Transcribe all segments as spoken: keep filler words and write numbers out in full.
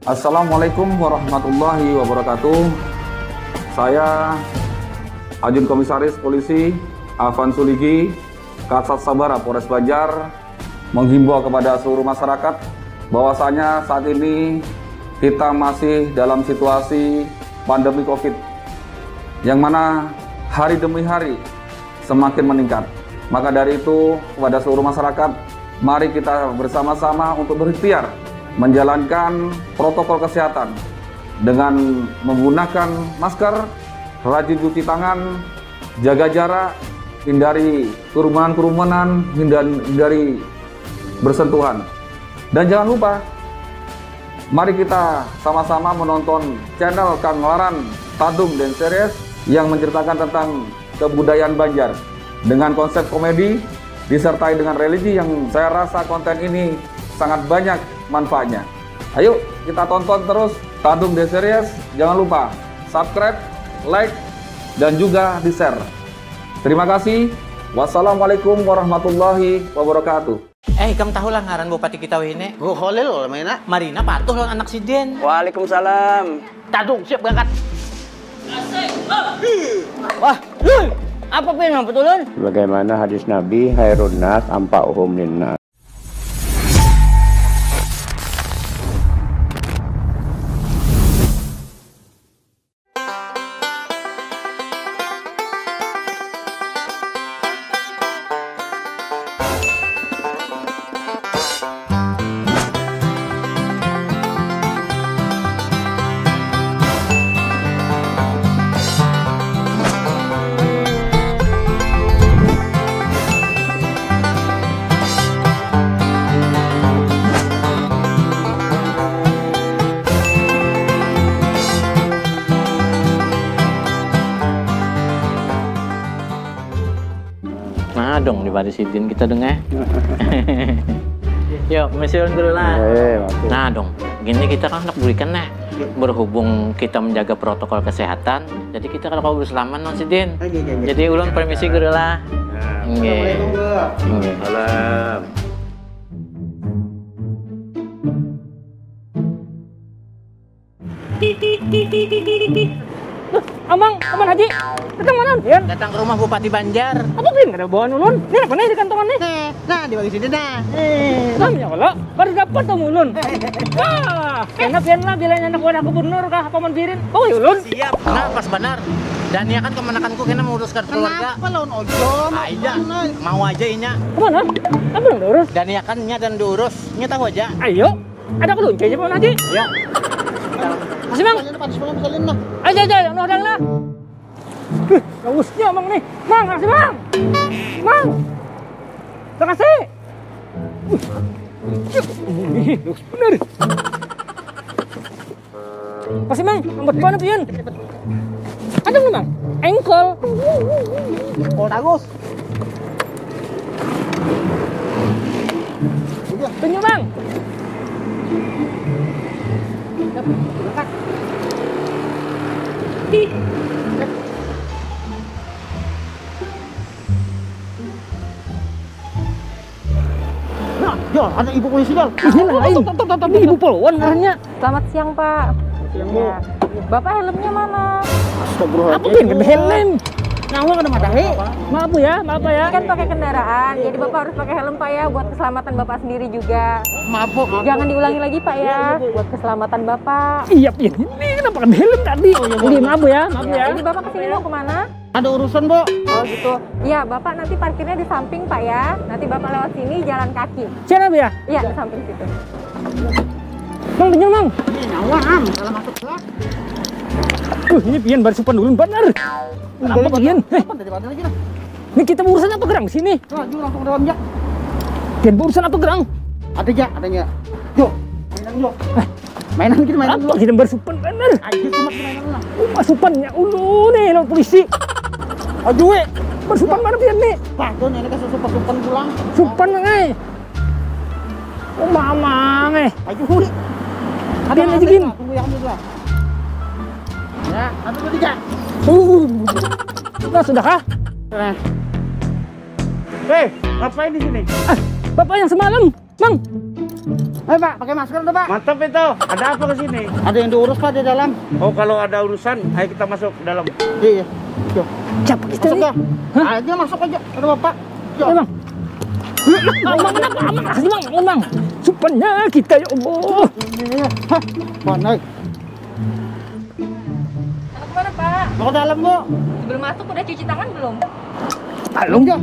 Assalamualaikum warahmatullahi wabarakatuh. Saya Ajun Komisaris Polisi Afan Suligi, Kasat Sabara Polres Banjar, menghimbau kepada seluruh masyarakat bahwasanya saat ini kita masih dalam situasi pandemi covid, yang mana hari demi hari semakin meningkat. Maka dari itu, kepada seluruh masyarakat, mari kita bersama-sama untuk berikhtiar menjalankan protokol kesehatan dengan menggunakan masker, rajin cuci tangan, jaga jarak, hindari kerumunan-kerumunan, hindari bersentuhan. Dan jangan lupa, mari kita sama-sama menonton channel Kang Laran Tadung dan Series yang menceritakan tentang kebudayaan Banjar dengan konsep komedi disertai dengan religi yang saya rasa konten ini sangat banyak manfaatnya. Ayo kita tonton terus Tadung dan Series. Jangan lupa subscribe, like, dan juga di-share. Terima kasih. Wassalamualaikum warahmatullahi wabarakatuh. Eh, ikam tahu lah ngaran bupati kita wahini? Guru Kholil lah maina. Marina patuh lawan anak sidin. Waalaikumsalam. Tadung, siap berangkat. Wah, Lul, apa pin mamput ulun? Bagaimana hadis Nabi, khairun nas anfa'uhum linnas. Nah dong, di baris sidin kita dong eh. Yuk, misi ulun dulu lah. Eh, oke. Nah dong, gini kita kan hendak burikan nah. Berhubung kita menjaga protokol kesehatan, jadi kita kalau kawa bersalaman non sidin. Oke, oke, oke. Jadi ulun permisi guru lah. Nah. Nggih. Assalamualaikum, Guru. Nggih. Salam. Duh, Amang, Paman Haji, datang mana pian? Datang ke rumah Bupati Banjar. Apa pian kada bawaan ulun? Ni apa nih di kantongan nih? Eh, nah, di bagi sini nah. Eh, namanya kalau kada dapat sama ulun. Wah, kena pian lah bila anak wadah gubernur kah, Paman Birin. Oh, ya ulun. Siap. Nah, pas banar. Dan ya kan kemanakanku kena mengurus kartu keluarga. Kenapa lawan ojol? Ah, iya. Mau aja inya. Kemana? Apa yang diurus? Dan ya kan nya dan diurus. Nya tahu aja. Ayo. Ada keluncanya, Pak Haji? Ya. Makasih, Mang. Panas, panas, panas, panas, nah. Aja, aja, yang nuhadang lah. Duh, hausnya, Mang, nih. Mang, makasih, Mang. Mang. Makasih. Wih, haus bener. Makasih, Mang. Lambat banget, pian. Ada nggak, Mang? Engkol. Engkol tagus. Tunjuk, Bang. Nah, ya, ada ibu polisi, Dal. Ini lain. Ini ibu polwan ngarannya. Selamat siang, Pak. Siang, Bu. Ya. Bapak helmnya mana? Astagfirullahaladzim. Apa yang kena helm? Nyawa kena madahi. Maaf, Bu, ya, maaf, Pak, ya. Ini kan pakai kendaraan, jadi Bapak harus pakai helm, Pak, ya, buat keselamatan Bapak sendiri juga. Maaf, Bu. Jangan diulangi lagi, Pak, ya. Iya, iya, Bu. Buat keselamatan Bapak. Iya, iya. Ini kenapa kena helm tadi? Oh, iya, Bu. Ini, maaf, Bu, ya, maaf, Bu, ya. Ini Bapak kesini mau kemana? Ada urusan, Bu. Oh, gitu. Ya, Bapak nanti parkirnya di samping, Pak, ya. Nanti Bapak lewat sini jalan kaki. Sana, Bu, ya? Iya, di samping situ. Mang, pinjam, Mang. Ini nyawa, Am. Salah masuk, Bu. Duh, ini pian baris supan ulun banar. Apa pian? Heh. Apa dari mana lagi, nah? Ini kita urusan apa gerang di sini? Nah, jauh langsung ke dalam, ya. Pian urusan apa gerang? Ada, ya, ada, ya. Yo, mainan, yo. Eh. Mainan kita, mainan. Apa kita baris supan banar? Ayo, sumat mainan lah. Uma supannya ulun nih, lawan polisi. Aduh, weh. Baris supan mana pian nih? Bah, tuh, ini kasih supan-supan pulang. Supan, Mang, eh. Oh, mamang, eh. Ayo, hui. Pian aja, gin. Tunggu ya, ambil lah. Ya, satu, dua, tiga. Uh. Nah, sudah kah? Nah. Hei, ngapain di sini? Ah, Bapak yang semalam, Mang. Eh, Pak, pakai masker tuh, Pak. Mantap itu. Ada apa ke sini? Ada yang diurus, Pak, di dalam. Oh, kalau ada urusan, ayo kita masuk ke dalam. Iya, iya. Yuk. Siapa kita masuk nih? Dah. Hah? Aja masuk aja. Ada Bapak. Yuk. Emang. Emang kenapa? Emang kasih Bang, Bang. Supaya kita ya Allah. Iya, iya. Hah? Mana? Anak mana, Pak? Mau ke dalam, Bu. Sebelum masuk udah cuci tangan belum? Belum. Iya.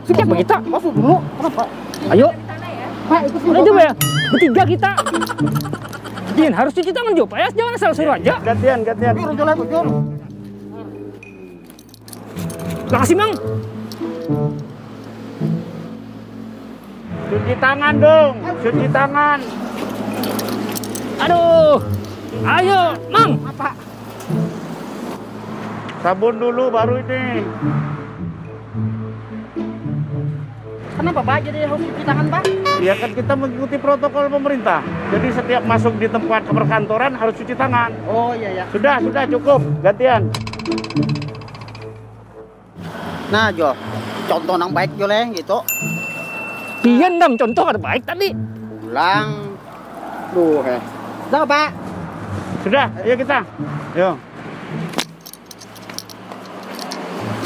Siapa kita? Masuk dulu. Kenapa? Ayo. Di sana ya. Pak, ikut dulu, Pak. Udah coba ya. Bertiga kita. Jin, harus cuci tangan juga, Pak ya. Jangan asal suruh aja. Gantian, gantian. Bujur, jalan, bujur. Makasih, Mang. Cuci tangan dong, cuci tangan. Aduh. Ayo, Mang. Apa? Sabun dulu baru ini. Kenapa, Pak, jadi harus cuci tangan, Pak? Ya kan kita mengikuti protokol pemerintah. Jadi setiap masuk di tempat perkantoran harus cuci tangan. Oh, iya, iya. Sudah, sudah, cukup. Gantian. Nah, Jo. Contoh nang baik, Jo, leh, gitu. Pian, Dam, contoh kada baik tadi. Pulang. Duh, eh. Dah, Pak. Sudah, ayo kita. Yo.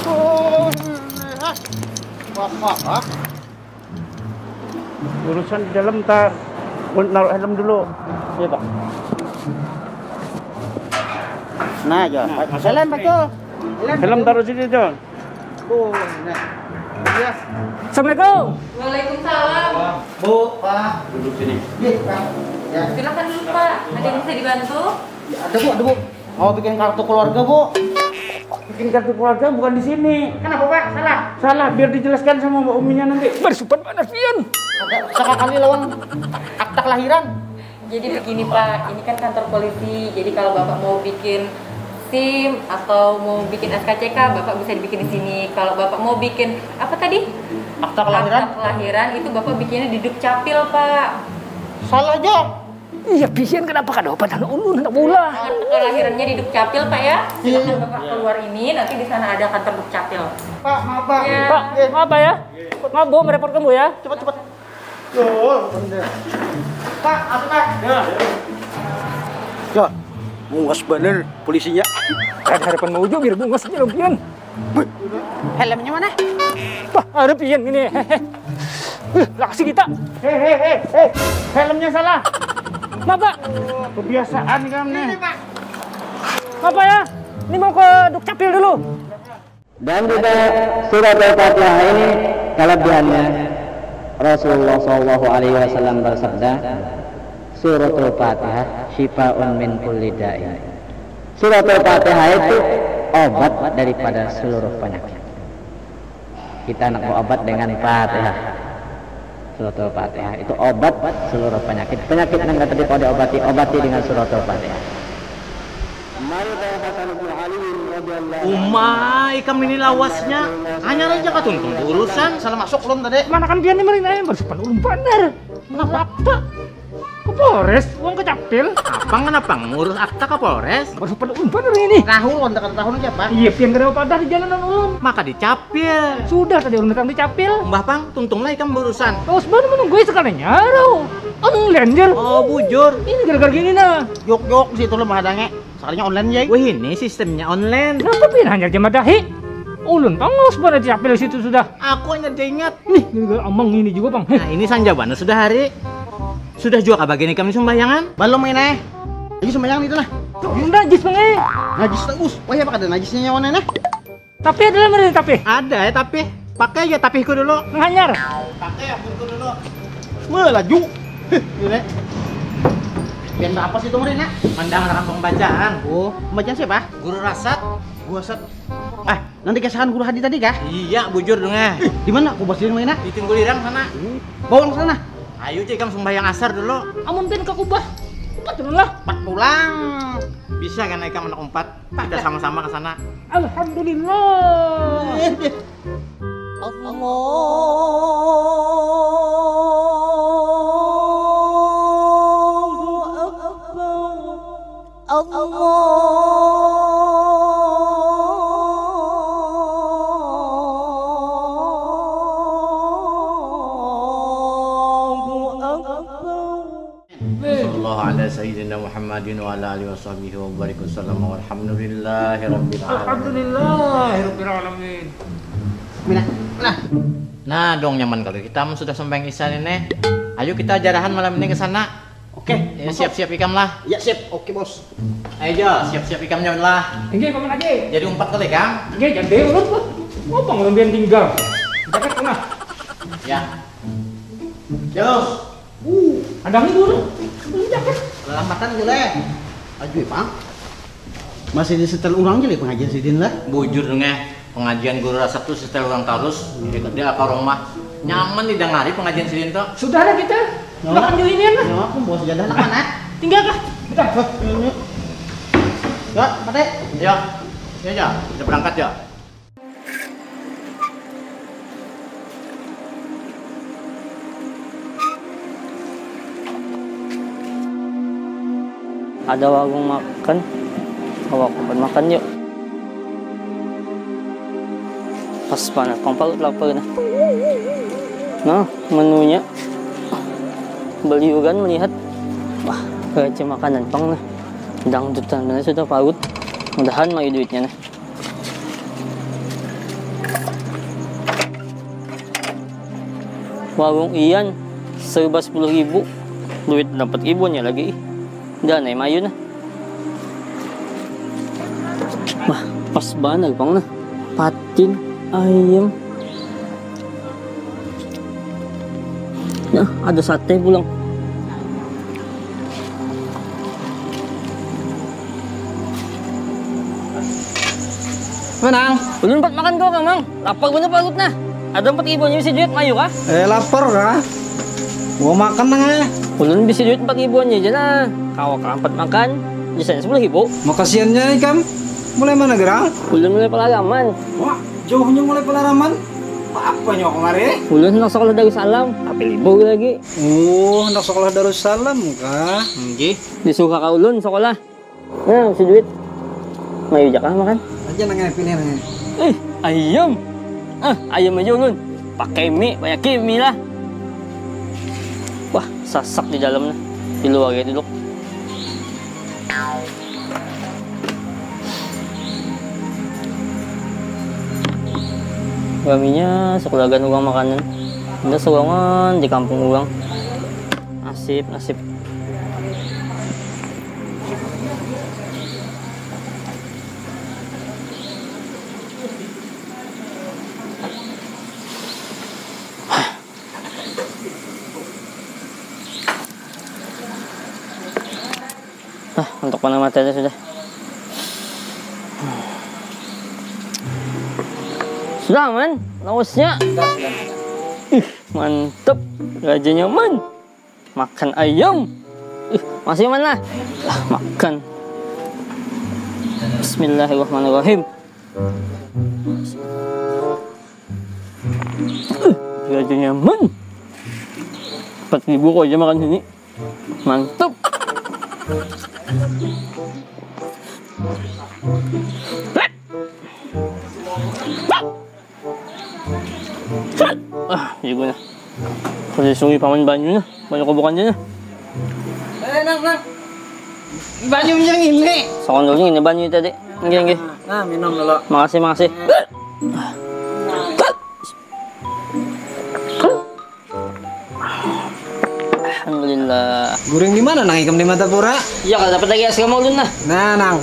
Oh, eh, ah. Wah, wah, wah. Urusan di dalam, ntar. Naruh helm dulu. Iya, Pak. Nah, Jo. Nah, masuk. Helm, Pak, Jo. Helm taruh sini, Jo. Oh, nah. Iya. Assalamualaikum. Waalaikumsalam. Bu, Pak. Duduk sini. Iya, Pak. Ya. Silakan dulu, Pak. Ada yang bisa dibantu? Ya, ada, Bu, ada, Bu. Mau bikin kartu keluarga, Bu. Bikin kartu keluarga bukan di sini. Kenapa, Pak? Salah? Salah, biar dijelaskan sama Mbak Uminya nanti. Bersupan panas pian. Ada, sekali lawan akta kelahiran. Jadi begini, Pak, ini kan kantor polisi. Jadi kalau Bapak mau bikin SIM atau mau bikin S K C K, Bapak bisa dibikin di sini. Kalau Bapak mau bikin apa tadi? Akta kelahiran? Akta kelahiran itu Bapak bikinnya di Dukcapil, Pak. Salah, Jo. Iya, pian kenapa kada obat anu ulun, anak bola? Akta kelahirannya di Dukcapil, Pak, ya. Iya, iya. Silakan Bapak keluar ini, nanti di sana ada kantor Dukcapil. Pak, maaf, Pak. Iya. Pak, maaf, Pak, ya. Maaf, Bu, merepotkan, Bu, ya. Cepat, cepat. Yo, bener. Pak, masuk, Pak. Ya. Yo, bungas bener polisinya. Kan harapan mau juga biar bungas aja, Robian. Helmnya mana? Wah, ada pian ini. Hehe. Wih, laksi kita. Hei, hei, hei, hei. Helmnya salah. Maaf, Pak. Kebiasaan kamu nih. Ini, Pak. Maaf, Pak, ya. Ini mau ke Dukcapil dulu. Dan juga surat Al-Fatihah ini kelebihannya, Rasulullah Shallallahu Alaihi Wasallam bersabda, "Suratul Fatihah syifaun min kulli da'in." Suratul Fatihah itu obat daripada seluruh penyakit. Kita nak berobat dengan Fatihah. Suratul Fatihah itu obat seluruh penyakit. Penyakit yang tadi kau diobati, obati dengan Suratul Fatihah. Uma, ikam ini lawasnya. Hanya aja katuntung urusan, salah masuk ulun tadi. Mana kan pian ni marinai, bersupan ulun banar. Kenapa? Ke Polres, uang ke Capil. Apa kenapa ngurus akta ke Polres? Bersupan ulun banar ini. Tahu ulun, tekan tahu aja, Pak. Iya, pian kada padah di jalanan ulun. Maka di Capil. Sudah tadi ulun datang di Capil. Mbah pang, tuntung lah ikam berurusan. Lawas banar menunggu sekalinya, rau. Online, Jal. Oh, bujur. Ini gara-gara gini, nah. Jok-jok di situ lo menghadangnya. Sakalinya online, Jay. Wih, ini sistemnya online. Kenapa pian hanyar jam madahi? Ulun pang lawas banar di Capil situ sudah. Aku hanya ingat. Nih, gara-gara amang ini juga, Bang. Heh. Nah, ini sanja banar sudah hari. Sudah juga kah bagian ikam ni sumbayangan? Balum ini. Lagi sumbayang itu nah. Tuh, najis, Bang, eh. Najis terus. Wah, ya, apa kada najisnya nyawa, nah? Tapi ada lah, meren, tapi. Ada ya, tapi. Pakai aja tapihku dulu. Nang hanyar. Pakai akunku dulu. Melaju. Heh, ini. Pian berapa sih itu, meren, nak? Mandang rakan pembacaan. Oh, pembacaan siapa? Guru Rasat. Guru Rasat. Ah, nanti kesahan Guru Hadi tadi kah? Iya, bujur dong, eh. Ih, di mana? Aku bos di rumah ini. Di Tunggulirang sana. Hmm. Bawa ke sana. Ayo, Cik, ikam sumbahyang asar dulu. Amun pian ke kubah, umpat dulu lah. Empat pulang. Bisa kan ikam anak umpat? Kita sama-sama ke sana. Alhamdulillah. Allahu Akbar. Allahu Akbar. Ala alihi wasahbihi wa barik wasallam. Walhamdulillahi rabbil alamin. Alhamdulillahirabbil alamin. Mina, nah. Nah, dong nyaman kalau kita mun sudah sembahyang Isya ini. Ayo kita jarahan malam ini ke sana. Oke, ya, siap-siap ikam lah. Ya, siap. Oke, Bos. Ayo, Jo, siap-siap ikam, Jo, lah. Inggih, Paman Haji. Jadi umpat kali, Kang? Inggih, jadi ulun, Pak. Ngapa ngalumbian tinggal? Jaket mana? Ya. Yo. Uh, ada ini dulu. Jaket. Lalampatan dulu, eh. Aduh, Bang. Masih disetel urang aja, leh, pengajian sidin lah. Bujur, ngeh. Pengajian guru resep tuh setel urang tarus. Dia, dia apa rumah? Nyaman didengari pengajian sidin tuh. Sudah ada kita. Makan dulu ini, nah. Nyawa aku bawa sejadah, nah, mana? Tinggal kah? Kita. Hah, ini. Ya, Pak Teh. Ya. Ya, ya. Kita berangkat, ya. Ada warung makan, awak pun makan yuk. Pas banget pang parut lapar nah. Nah, menunya beliuran melihat, wah, raja makanan pang nah. Dangdutan benar sudah parut. Mudahan mai duitnya nah. Warung Ian serba sepuluh ribu, duit dapat ribuannya lagi ih. Dah naik mayu nah. Wah, pas banar pang nah. Patin, ayam. Nah, ada sate pulang. Manang. Ulun empat makan kau, Mang. Lapar bener parut nah. Ada empat ribu aja bisa duit mayu kah? Eh, lapar kah? Gua makan nang eh. Ulun bisa duit empat ribu aja nah. Kau kah empat makan, biasanya sepuluh ribu. Makasiannya ikam. Mulai mana gerang? Ulun mulai pelalaman. Wah, jauhnya mulai pelalaman. Apa nyawa kemarin? Ulun hendak sekolah Darussalam, tapi libur lagi. Oh, hendak sekolah Darussalam kah? Nggih. Disuruh kakak ulun sekolah. Nah, si duit. Mayu jakah makan. Aja nang pilih nang. Eh, ayam. Ah, ayam aja ulun. Pakai mie, banyak mie lah. Wah, sasak di dalam nah. Di luar ya duduk. Raminya sekulagan urang makanan. Ada serongan di kampung urang. Nasib, nasib. Ah, untuk mana mata aja sudah. Sudah aman, lausnya. Ih, mantep. Raja nyaman. Makan ayam. Ih, masih mana? Lah, makan. Bismillahirrahmanirrahim. Ih, raja nyaman. Empat ribu kau aja makan sini. Mantap. Ah, juga nah. Kalau disuruh paman banyu nah, banyu kobokan aja nah. Eh, nang, nang. Banyu yang ini. Sokan dulu ini banyu tadi. Nggih, nggih. Nah, minum dulu. Makasih, makasih. Alhamdulillah. Guring di mana nang ikam di Martapura? Iya, kada dapat lagi asrama ulun nah. Nah, nang.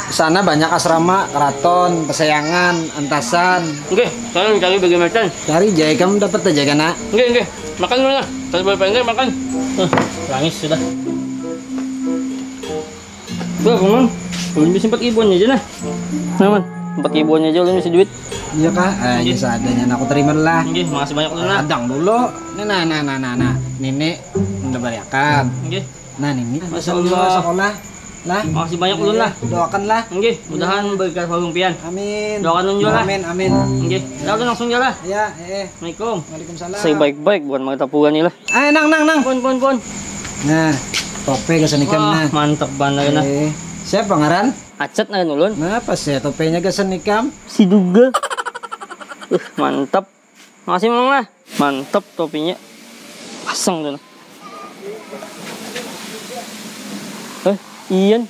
Sana banyak asrama, keraton, pesayangan, entasan. Nggih, saya mencari bagaimana? Cari jai kamu dapat aja kena. Nggih, nggih. Makan dulu nah. Saya boleh pendek makan. Eh, nangis sudah. Wah, Paman. Ulun bisa empat ribuan aja nah. Nah, Man. Empat ribuan aja ulun bisa duit. Iya kah? Eh, ini seadanya nah, aku terima lah. Nggih, makasih banyak ulun nah. Adang dulu. Nah, nah, nah, nah, nah, nah. Nini udah bariakan. Nggih. Nah, Nini Masya Allah. Sekolah lah. Makasih banyak ulun lah. Doakan lah. Nggih, mudahan berkat warung pian. Amin. Doakan ulun juga lah. Amin, amin. Nggih, kita ulun langsung aja lah. Ya, eh. Assalamualaikum. Waalaikumsalam. Saya baik-baik bukan Martapura nih lah. Eh, nang, nang, nang. Pun, pun, pun. Nah, tope gasan ikam nah. Mantap banar nah. Eh, siapa ngaran? Acet ngaran ulun. Kenapa sih topenya gasan ikam? Si Duga. Uh, mantap. Makasih, Mang lah. Mantap topinya. Pasang tuh nah. Eh, Ian.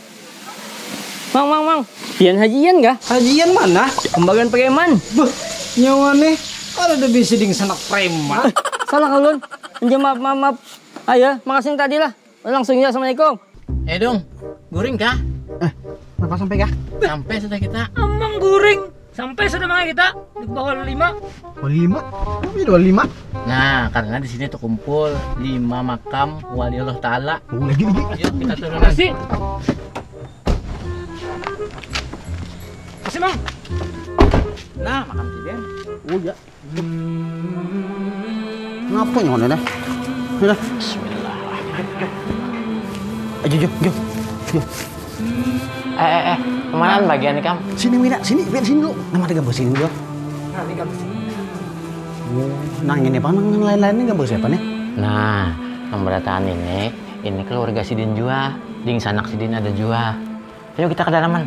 Mang, mang, mang. Pian Haji Ian kah? Haji Ian mana? Kembaran preman. Beuh, nyawa nih. Ada bisi ding sanak preman. Salah ulun. Minjem maaf, maaf, maaf. Ayo, makasih tadi lah. Langsung ya, assalamualaikum. Eh dong, guring kah? Eh, kenapa sampai kah? Sampai sudah kita. Amang guring. Sampai sudah mangga kita di bawah lima. Wali lima? Kenapa jadi wali lima? Nah, karena di sini terkumpul lima makam wali Allah Ta'ala. Oh, lagi, lagi. Yuk, kita turun. Kasih. Kasih, Mang. Nah, makam Tiden. Oh, ya. Kenapa nyong ada? Ini dah. Bismillahirrahmanirrahim. Ayo, jo, jo, jo. Eh, eh, eh, kemana bagian ikam? Sini, Wina, sini, Wina, sini dulu. Nama ada gambar sini juga? Nah, ini gambar sini. Oh, nah, ini apa? Nang lain-lain ini gambar siapa nih? Nah, yang berataan ini, ini keluarga sidin jua. Ding sanak sidin ada jua. Ayo kita ke dalaman.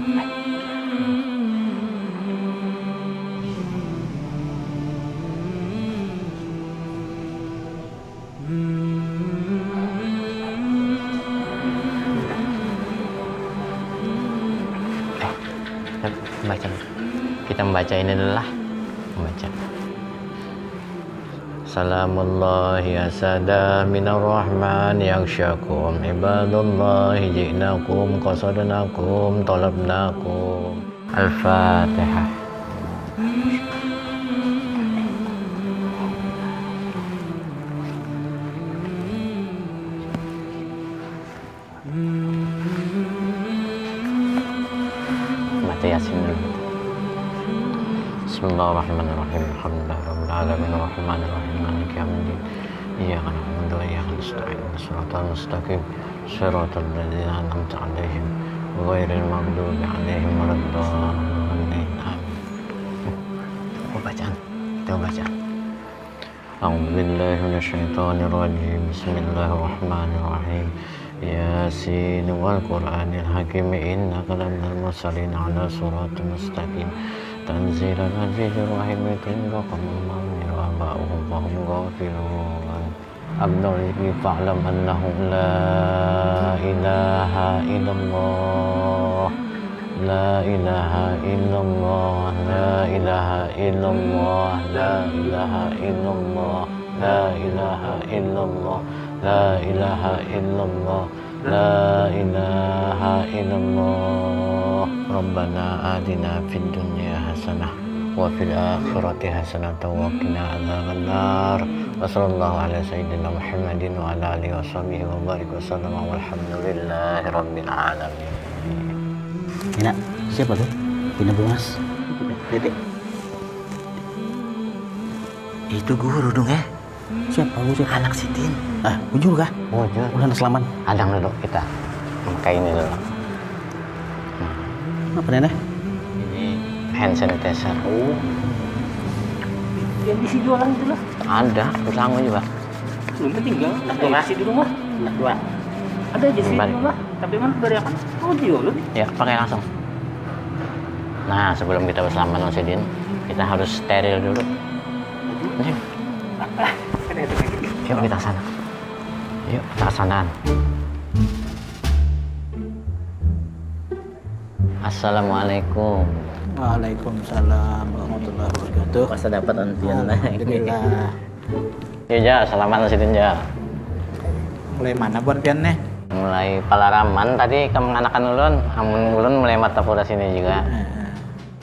Eh, baca. Kita membaca ini dulu lah. Membaca. Salamullahi asada minar rahman yaksyakum ibadullahi ji'nakum qasadnakum talabnakum. Al-Fatihah. Baca Yasin dulu. Bismillahirrahmanirrahim. Alhamdulillahirabbil alamin, arrahmanirrahim, maliki yaumiddin. Iyyaka na'budu wa iyyaka nasta'in. Shiratal mustaqim. Shiratal ladzina an'amta 'alaihim ghairil maghdubi 'alaihim waladdallin. Amin. Coba bacaan. Coba bacaan. A'udzubillahi minasyaitonirrajim. Bismillahirrahmanirrahim. Yasin wal Qur'anil Hakim, innaka laminal mursalin ala siratal mustaqim. Tanzilal azizir rahim, litunzira qauman ma unziru aba'uhum fahum ghafilun. Abnul Ilmi fa'lam annahu la ilaha illallah. La ilaha illallah, la ilaha illallah, la ilaha illallah, la ilaha illallah, la ilaha illallah, la ilaha illallah. Rabbana atina fid dunya hasanah wa fil akhirati hasanah wa qina adzabannar. Wa sallallahu ala sayyidina Muhammadin wa ala alihi wa sahbihi wa barik wa sallam. Walhamdulillahi rabbil alamin. Ini siapa tuh? Pina Bungas. Dede. Itu guru dong, eh. Siapa guru siapa? Anak sidin. Ah, bujur kah? Bujur. Udah anak selaman. Adang dulu kita. Pakai ini dulu. Nah. Apa nih? Ini hand sanitizer. Oh. Yang diisi jualan itu lah. Ada, bersama juga. Belum tinggal. Anak dua. Isi di rumah. Anak dua. Ada aja sih di rumah. Tapi mana dari akan? Oh, jual. Ya, pakai langsung. Nah, sebelum kita bersalaman sama sidin, kita harus steril dulu. Nih. Yuk kita ke sana. Yuk kita ke sana. Assalamualaikum. Waalaikumsalam warahmatullahi wabarakatuh. Masa dapat antian lagi. Alhamdulillah. Ya, ja, salaman sidin, ja. Mulai mana buat pian nih? Mulai palaraman tadi kemanakan ulun, amun ulun mulai Martapura sini juga. Heeh.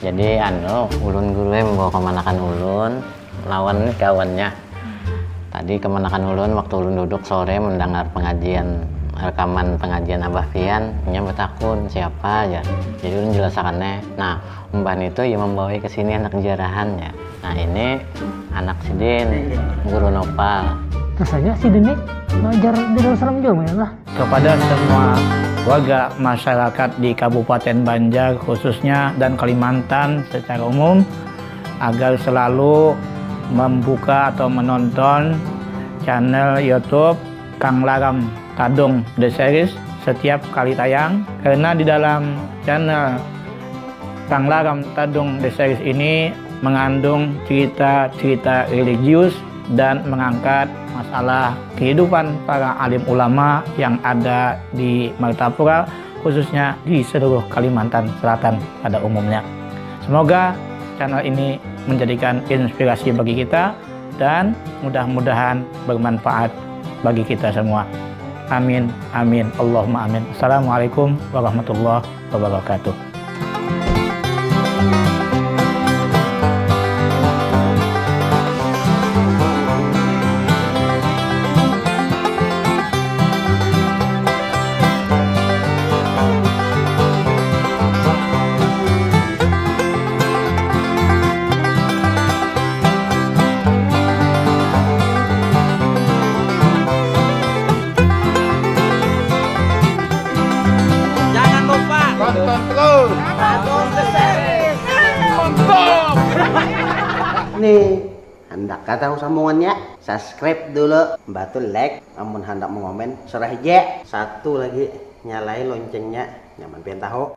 Jadi anu, ulun guru membawa kemanakan ulun lawan nih kawannya. Tadi kemanakan ulun waktu ulun duduk sore mendengar pengajian, rekaman pengajian Abah Pian, nya betakun siapa aja. Jadi ulun jelasakannya. Nah, Mbah nitu ya membawai ke sini anak jarahannya. Nah, ini anak sidin, guru Nopal. Rasanya sidin nih ngajar di Darussalam juga mungkin lah. Kepada semua warga masyarakat di Kabupaten Banjar khususnya dan Kalimantan secara umum, agar selalu membuka atau menonton channel YouTube Kang Laram Tadung The Series setiap kali tayang, karena di dalam channel Kang Laram Tadung The Series ini mengandung cerita-cerita religius dan mengangkat masalah kehidupan para alim ulama yang ada di Martapura, khususnya di seluruh Kalimantan Selatan pada umumnya. Semoga channel ini menjadikan inspirasi bagi kita dan mudah-mudahan bermanfaat bagi kita semua. Amin, amin, Allahumma amin. Assalamualaikum warahmatullahi wabarakatuh. Jangan lupa tonton terus. Mantap. Nih, handak kah tahu sambungannya? Subscribe dulu, batu like, amun handak mengomen, serah aja. Satu lagi, nyalai loncengnya, nyaman pian tahu.